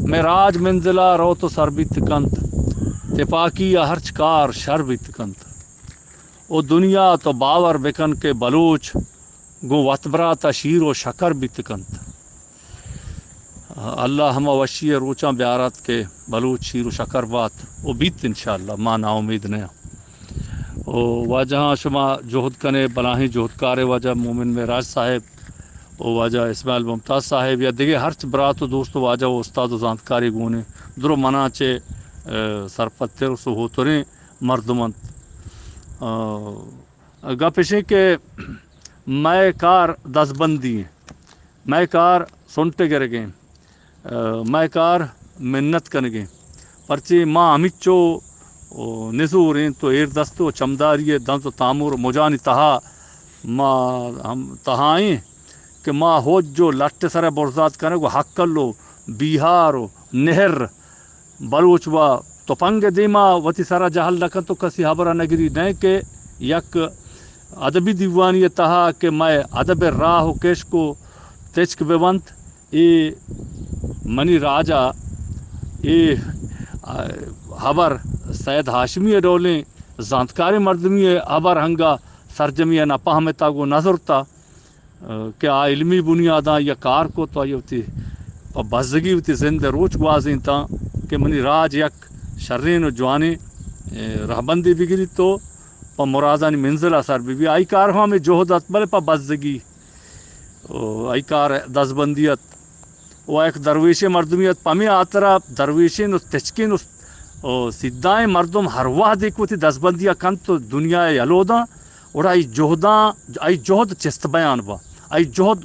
مئے راج منزلا روت و سر بیت کنت، تپاکی ء ہرچ کار شر بیت کنت۔ او دنیا تو باور بکن کہ بلوچ گوں وت برات ء شیر و شکر بیت کنت۔ اللہ ہما وشی ء روچاں بیارات کہ بلوچ شیر و شکر بات و بیت انشاءاللہ، ما ناامید نیاں۔ و واجہاں شما جہد کنے، بلاہیں جہدکارے واجہ مومن معراج صاحب و واجہ اسماعیل ممتاز صاحب یا دگہ ہرچ برات و دوست و واجہ و استاد و زانتکارے گون انت، درو منا چہ، ء، سرپدتر و سہوتریں مردم انت۔ ء، گپ اش انت کہ مئے کار دزبندی انت، مئے کار سنٹ گرگ انت، ء، مئے کار منت کنگ انت، پرچے ما ہمینچو، او، نزور ایں تو ایردست و چمداری ء دنت و تامر و مجانی تہا ما ہم تہا ایں کہ ما ہوج و لٹ ء سر ء برزات کنگ و ہکل و بیہار و نہر بلوچ و تپنگ ء دیما وتی سر ء جہل نہ کنت و کسی ہبر ء نہ گری، نئے کہ یک ادبی دیوانی ء تہا کہ مئے ادب ء راہ و کشک و تچک بہ بنت۔ اے منی راج ء اے، آ، ہبر سید ہاشمی ء ڈولیں زانتکاریں مردمی ء ہبر ہنگا سرجمی ء نہ پہمتا گوں نہ زرتا۔ کہ آ علمی بنیاداں یا کار کت، آئی وتی پہ بزگی وتی زند ء روچ گوازینتاں کہ منی راج یک شرین و جوانیں، اے، رہبندے بگریت و پہ مرادانی منزل ء سر بہ بی۔ آئی کار ہم ہمے جہد ات، بلے پہ بزگی و آئی کار دزبندی ات۔ و یک درویشیں مردمی ات، پہ ہمے ہاترا درویشیں و تچکیں و، و سیدھائیں مردم ہر وہدے کہ وتی دزبندی ء کنت و دنیا ء یلو داں، گڑا آئی جہداں، آئی جہد چست بیان باں، آئی جہد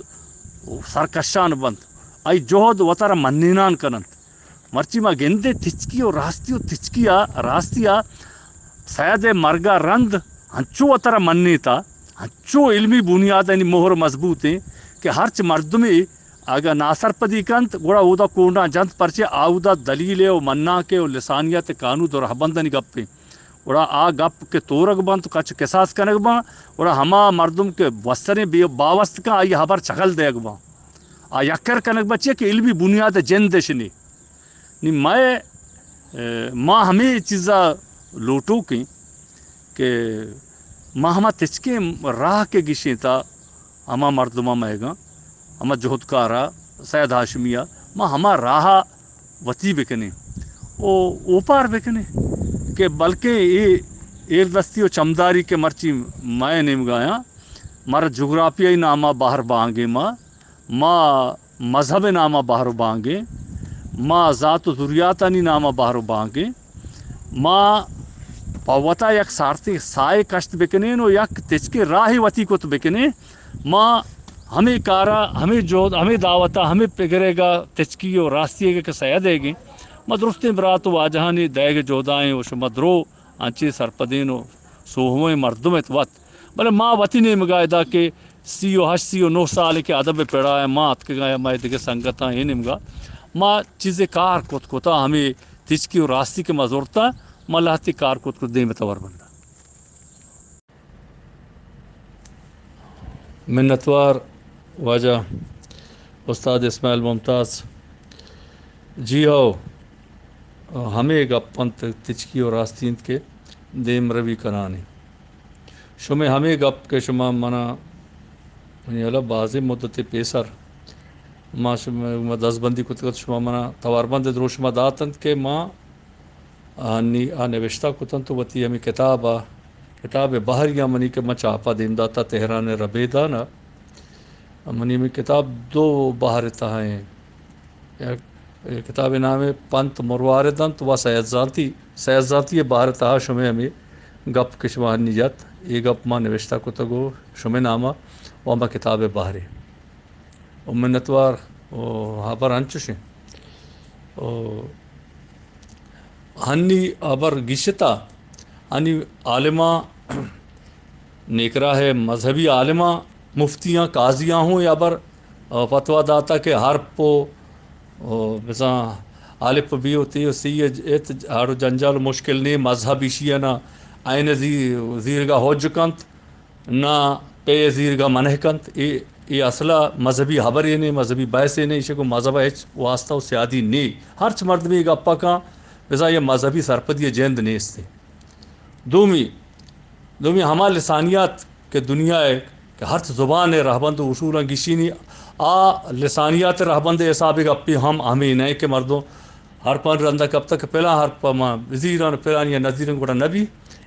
سرکشان بنت، آئی جہد وتارا منینان کننت۔ مرچی ما گندے تچکی و راستی و تچکی ء، راستی ء سید ء مرگ ء رند انچو وتارا منیتا، انچو علمی بنیادانی مہر مضبوط ایں کہ ہرچ مردمے اگاں ناسرپدی کنت، گڑا اودا کونڈاں جنت، پرچے آ اودا دلیل ء و منانک ء و لسانیت ء کانود و رہبندانی گپ ایں۔ گڑا آ گپ کہ تورگ بنت، کچ کساس کنگ باں، گڑا ہما مردم کہ وستریں بے-، باوست کن، آئی ہبر چغل دیگ باں۔ آ یکر کنگ باں، چیا کہ علمی بنیاد ء جند اش نی۔ نی مئے، اے، ما ہمے چیزا لوٹوکیں کہ ما ہما تچکیں راہ کہ گشیں تا ہما مردماں مئیگاں، ہما جہدکارا سید ہاشمیا، ما ہما راہا وتی بکنیں و اوپار بکنیں کہ بلکیں اے ایردستی و چمداری کہ مرچی مئے نیمگایاں، مارا جغرافیائی ناما بہر بانگیں ما، ما مذہب ء نام ء بہر و بانگیں، ما ذات و ذریاتانی نام ء بہر و بانگیں، ما پہ وتا یک سارتیں ساہے کشت بکنیں و یک تچکیں راہے وتی کت بکنیں۔ ما ہمے کارا، ہمے جہد، ہمے دعوتا، ہمے پگریگا، تچکی و راستیگا کہ سید ایگیں، ما درستیں برات و واجہانی دئیگ جہدائیں و شما درو انچیں سرپدیں و سوہوئیں مردم ات وت، بلے ما وتی نیمگا ادا کہ سی و ہشت، سی و نہ سال کہ ادب پڑا ء ما اتکگاں یا مئے دگہ سنگتاں اے نیمگا ما چیزے کار کت کتا، ہمے تچکی و راستی کہ ما زرتا، ما لہتے کار کت کت دیم توار بندا۔ منتوار واجہ استاد اسماعیل ممتاز۔ جی ہو، ہمے گپ انت، تچکی و راستی انت کہ دیم روی کنانی۔ شمے ہمے گپ کہ شما منا، منی ہیالا بازیں مدتے پیسر ما شما، ما دزبندی کتگ ات، شما منا تواربند دروشما دات انت کہ ما آ نی-، آ نوشتہ کت انت وتی ہمے کتاب ء، کتاب ء بہری ء منی کہ من چاپ ء دیم داتا تہران ء ربیدان ء۔ منی ہمے کتاب دو بہر ء تہا ایں۔ یک، یک کتاب ء نام ء پنت مروارد انت و سید زانتی، سید زانتی ء بہر ء تہا شمے ہمے گپ کہ شما ہنی جت، اے گپ ما نوشتہ کتگ و شمے نام ء و ہما کتاب ء بہر ء۔ و منتوار و ہبر انچوش انت۔ و ہنی ہبر گیشتا، ہنی عالماں، نیکراہ مذہبی عالماں، مفتیاں، قاضیاں ہوں یا ہبر، آ، فتویٰ داتا کہ حرف و، و بزاں الف بی و تی و سی ات، ہاڑو جنجال و مشکل نہیں، مذہب ایشی نا عین زی-، زیرگا حج کنت۔ نہ پے زیرگا منع کنت۔ اے اے اصل ءَ مذہبی ہبرے نے، مذہبی بحثے نے، ایشی گوں مذہب ءَ ہچ واسطہ و سیادی نے۔ ہرچ مردمے اے گپ ءَ کن، بزاں اے مذہبی سرپدی ءِ جند نیست۔ دومی، دومی ہما لسانیات کہ دنیا ءَ کہ ہرچ زبان ءِ رہبند و اصولاں گیشینی، آ لسانیات ءِ رہبند ءِ حساب ءَ گپی ہم ہمے نہ کہ مردم ہر پنچ رندا کپتہ کہ پلان ہر پہ ما بزیران پلانی ءَ نزیرن گڑا نبی۔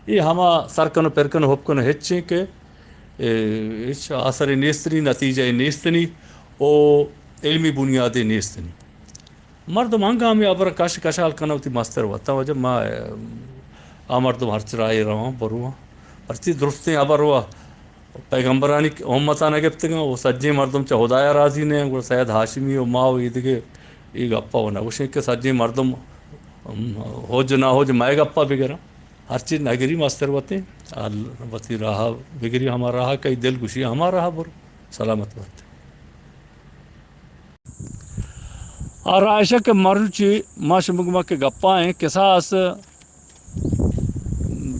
اے ہما سر کن و پر کن و ہپ کن و ہچیں کہ اے، ہچ آسرے نیستنی، نتیجہ نیستنی و علمی بنیادے نیستنی۔ مردم ہنگامی ہبر کش کشال کنہ وتی مستر وتا وجہ ما، آ مردم ہرچ راہے رواں برواں۔ پرچی درستیں ہبر و پیغمبرانی امتا نہ گپتگاں و سجیں مردم چہ ہدایا راضی نہ انت، گڑا سید ہاشمی و ما و ایدگہ اے گپا و نہ گوشیں کہ سجیں مردم، ام، حج ناحج مئے گپا بگراں۔ ہرچی نگری مستر وتیں، ال-، وتی راہ بگری، ہما راہ کئی دل گوشی ہما راہ برو، سلامت بات۔ آ راہ ایشا کہ مروچی ما شمگ ما کہ گپا ہیں، کساس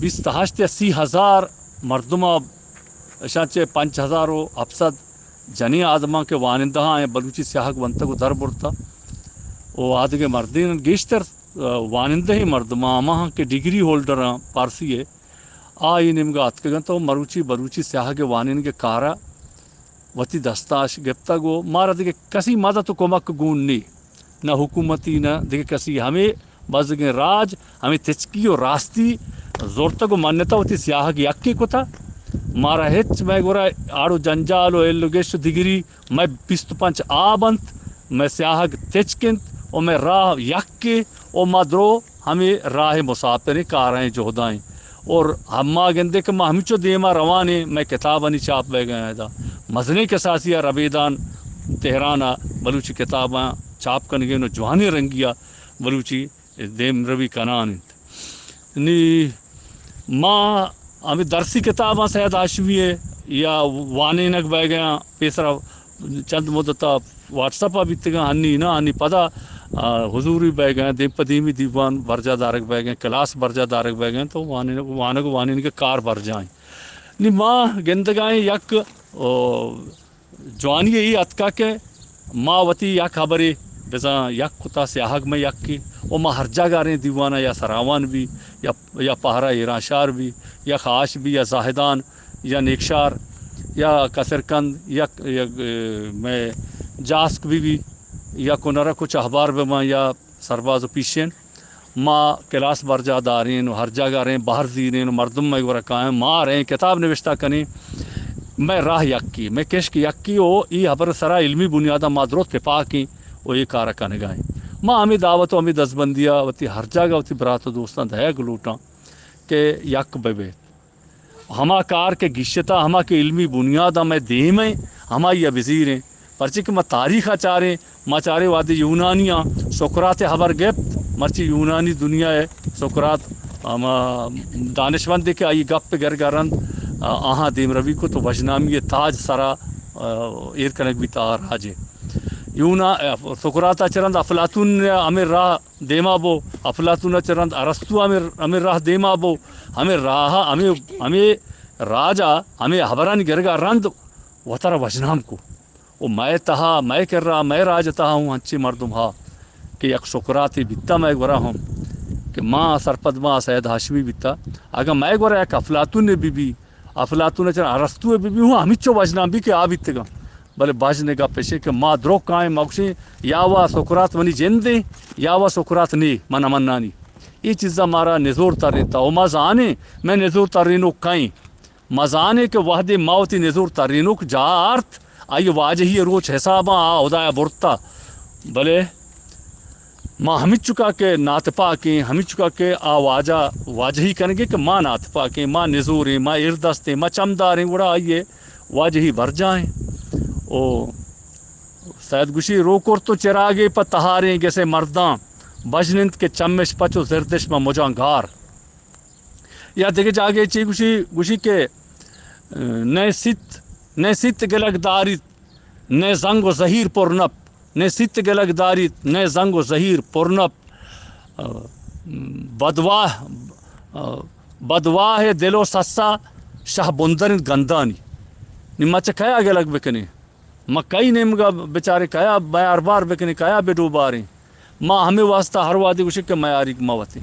بیست ہشت یا سی ہزار مردم ءَ، اشاں چہ پنچ ہزار و ہپت سد جنیں آدماں کہ وانندہ آں بلوچی سیاہگ ونتگ و در برتا و آدگہ مردین گیشتر، آ، وانندہیں مردماں ہماہاں کہ ڈگری ہولڈر آں پارسی ءِ، آ اے نیمگا اتکگ انت و مروچی بلوچی سیاہگ ءِ وانینگ ءِ کار ءَ وتی دستا اش گپتگ و مارا دگہ کسی مدد و کمک گون نی، نہ حکومتی نہ دگہ کسی۔ ہمے بزگیں راج ہمے تچکی و راستی زرتگ و منتہ وتی سیاہگ یکے کتہ۔ مارا ہچ مئے گورا آڑ و جنجال و ہل و گش و دگری، مئے بیست و پنچ آب انت، مئے سیاہگ تچک انت و مئے راہ یکے و ما درو ہمے راہ مسافریں کارائیں جہدائیں۔ اور ہما گندے کہ ما ہمچو دیما روانیں، مئے کتابانی چاپ بیگا ادا مزنیں کساسی ءَ ربیدان تہران ءَ بلوچی کتاباں چاپ کنگین و جوانیں رنگی ءَ بلوچی دیم روی کنان انت۔ نی ما ہمے درسی کتاباں سید ہاشمی ءِ یا وانینگ بئیگیاں، پیسرا چند مدتا واتس اپ ءَ بیتگاں، ہنی نہ، ہنی پدا، آ، حضوری بئیگیاں، دیم پہ دیمی دیوان برجا دارگ بئیگیاں، کلاس برجا دارگ بئیگیاں، تو وانینگ، وانگ و وانینگ ءِ کار برجا ایں۔ نی ما گندگائیں یک، او، جوانی ءَ اے اتکا کہ ما وتی یک ہبرے بزاں یک کتا، سیاہگ مئے یکے و ما ہر جاگہ ریں دیوانا یا سراوان بی یا، یا پہرا ایرانشار بی یا خاش بی یا زاہدان یا نیکشار یا کسرکند یا، یا، اے، مئے جاسک بی بی یا کنرک و چہبار بباں یا سرباز و پیشین۔ ما کلاس برجا دارین و ہر جاگہ ریں بہر زیرین و مردم مئے گورا کائیں، ما ریں کتاب نوشتہ کنیں۔ مئے راہ یکی، مئے کشک یکی و ای ہبر سرا علمی بنیادا ما درو تپاکیں و ای کارا کنگائیں۔ ما ہمیں دعوت و ہمیں دزبندیا وتی ہر جاگہ وتی برات و دوستاں دئیگ لوٹاں کہ یک ببیت۔ ہما کار کہ گیشتہ، ہما کہ علمی بنیاد ء مئے دیم ء، ہمائی ء بزیریں۔ پرچے کہ ما تاریخ ء چاریں، ما چاریں وہدے یونانیاں سقراط ء ہبر گپت، مرچی یونانی دنیا ء سقراط ہما دانشمندے کہ آئی گپ ء گرگ ء رند، آ، آہاں دیمروی کت و وژنامی ء تاج سرا، آ، ایر کنگ بیت آ راج ء۔ یونا-، سقراط ء چہ رند افلاطون ء ہمے راہ دیما بو، افلاطون ء چہ رند ارسطو ہمے، ہمے راہ دیما بو، ہمے راہ ء، ہمے، ہمے راج ء، ہمے ہبرانی گرگ ء رند وترا وژنام کو۔ و مئے تہا، مئے کرا، مئے راج ء تہا ہوں انچیں مردم ہا کہ یک سقراطے بیتا مئے گورا ہم کہ ما سرپد ما سید ہاشمی بیتا۔ اگاں مئے گورا یک افلاطونے بہ بی، افلاطون ء چہ ارسطو ء بہ بی، ہوں ہمیچو وژنام بی کہ آ بیتگاں۔ بلے بژن ء گپ اش کہ ما درو کائیں، ما گوشیں یا وا سقراط منی جندیں، یا وا سقراط نے، من نہ منانی۔ اے چیزاں مارا نزور ترینتا و ما زانیں، مئے نزور ترینوک کئیں۔ ما زانیں کہ وہدے ما وتی نزور ترینوک جاہ آرت، آئی واجہی روچ حساباں آ ہدایا برتا۔ بلے ما ہمچکا کہ ناتپاکیں، ہمچکا کہ آ واجہ، واجہی کنگے کہ ما ناتپاکیں، ما نزوریں، ما ایردستیں، ما چمداریں، گڑا آئی ء واجہی برجاہیں۔ او سید گوشی، رو کرت و چراگے پہ تہاریں گسے مرداں، بژن انت کہ چمش پچ و زردش ماں مجاں گار۔ یا دگہ جاگے چی گوشی، گوشی کہ، نئے سیت، نئے سیت گلگ داریت، نئے زنگ و زہیر پر نپ، نئے سیت گلگ داریت، نئے زنگ و زہیر پر نپ۔ بدواہ، بدواہ دل و سسا شہ بندر انت گندانی۔ نی ما چہ کیا گلگ بکنیں؟ ما کئی نیمگا بچاریں، کیا میاربار بکنیں، کیا بڈوباریں؟ ما ہمے واسطہ ہر وہدے گوشیں کہ میاریگ ما وتیں۔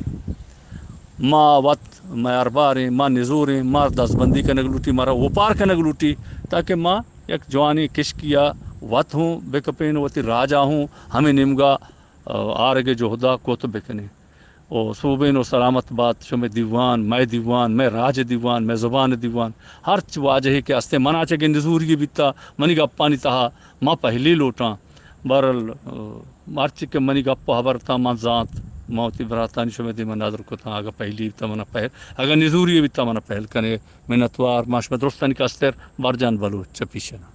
ما وت میارباریں، ما نزوریں، ما دزبندی کنگ لوٹی، مارا اوپار کنگ لوٹی، تاکہ ما یک جوانیں کشکیا وت ہوں بکپیں، وتی راجا ہوں ہمے نیمگا، آ، آرگ جہدا کت بکنیں۔ و سوبین و سلامت بات شمئے دیوان، مئے دیوان، مئے راج دیوان، مئے زبان دیوان۔ ہرچ واجہے کہ استیں، منا چہ گندزوری بیتا، منی گپانی تہا ما پہلی لوٹاں۔ بہرحال، آ، ہرچی کہ منی گپ و ہبر تا من زانت، ما وتی براتانی شمئے دیما ندر کتاں، اگہ پہلی بیتا منا پہل، اگہ نزوری بیتا منا پہل کنے۔ منتوار، ما شمئے درستانی کستر برجان بلوچ چہ پیشنا۔